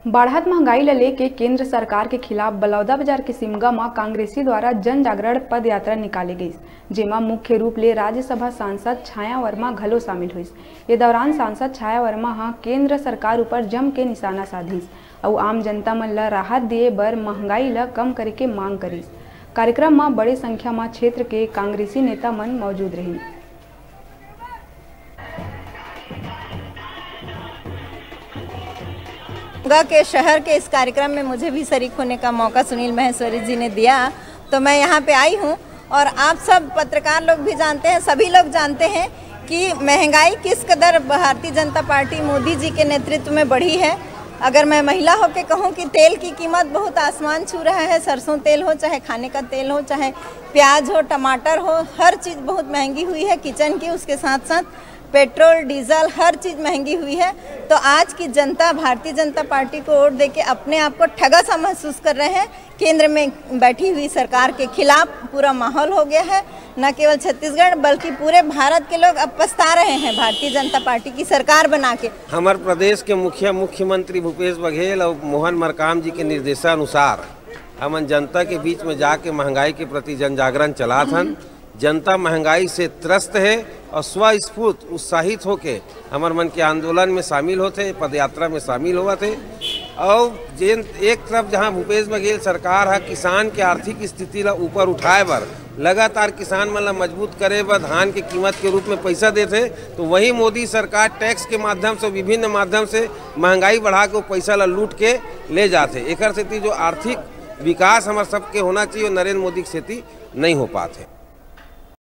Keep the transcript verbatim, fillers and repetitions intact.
बाढ़त महंगाई ल लेके केंद्र सरकार के खिलाफ बलौदाबाजार के सिमगा म कांग्रेसी द्वारा जन जागरण पदयात्रा निकाले गईस, जेमा मुख्य रूप ले राज्यसभा सांसद छाया वर्मा घलो शामिल होइस। ये दौरान सांसद छाया वर्मा ह केंद्र सरकार ऊपर जम के निशाना साधिस अउ आम जनता मन ल राहत दिए बर महंगाई ल कम करे के मांग करिस। कार्यक्रम म बड़े संख्या म क्षेत्र के कांग्रेसी नेता मन मौजूद रहिन। गंगा के शहर के इस कार्यक्रम में मुझे भी शरीक होने का मौका सुनील महेश्वरी जी ने दिया, तो मैं यहाँ पे आई हूँ। और आप सब पत्रकार लोग भी जानते हैं, सभी लोग जानते हैं कि महंगाई किस कदर भारतीय जनता पार्टी मोदी जी के नेतृत्व में बढ़ी है। अगर मैं महिला होके कहूँ कि तेल की कीमत बहुत आसमान छू रहा है, सरसों तेल हो, चाहे खाने का तेल हो, चाहे प्याज हो, टमाटर हो, हर चीज़ बहुत महंगी हुई है किचन की। उसके साथ साथ पेट्रोल, डीजल, हर चीज़ महंगी हुई है। तो आज की जनता भारतीय जनता पार्टी को वोट देके अपने आप को ठगा सा महसूस कर रहे हैं। केंद्र में बैठी हुई सरकार के खिलाफ पूरा माहौल हो गया है। न केवल छत्तीसगढ़ बल्कि पूरे भारत के लोग अब पछता रहे हैं भारतीय जनता पार्टी की सरकार बना के। हमर प्रदेश के मुखिया मुख्यमंत्री भूपेश बघेल और मोहन मरकाम जी के निर्देशानुसार हमन जनता के बीच में जाके महंगाई के प्रति जन जागरण चलात हन। जनता महंगाई से त्रस्त है और स्वस्फूर्त उत्साहित होके हमर मन के आंदोलन में शामिल होथे, पदयात्रा में शामिल होवत हे। और जेन एक तरफ जहां भूपेश बघेल सरकार ह किसान के आर्थिक स्थिति ला ऊपर उठाए बर, लगातार किसान मन ला मजबूत करे बर धान के कीमत के रूप में पैसा देथे, तो वहीं मोदी सरकार टैक्स के माध्यम से, विभिन्न माध्यम से महंगाई बढ़ा के वो पैसा ला लूट के ले जाथे। एकर सेती जो आर्थिक विकास हमर सबके होना चाहिए, वो नरेंद्र मोदी के सेती नहीं हो पात हे।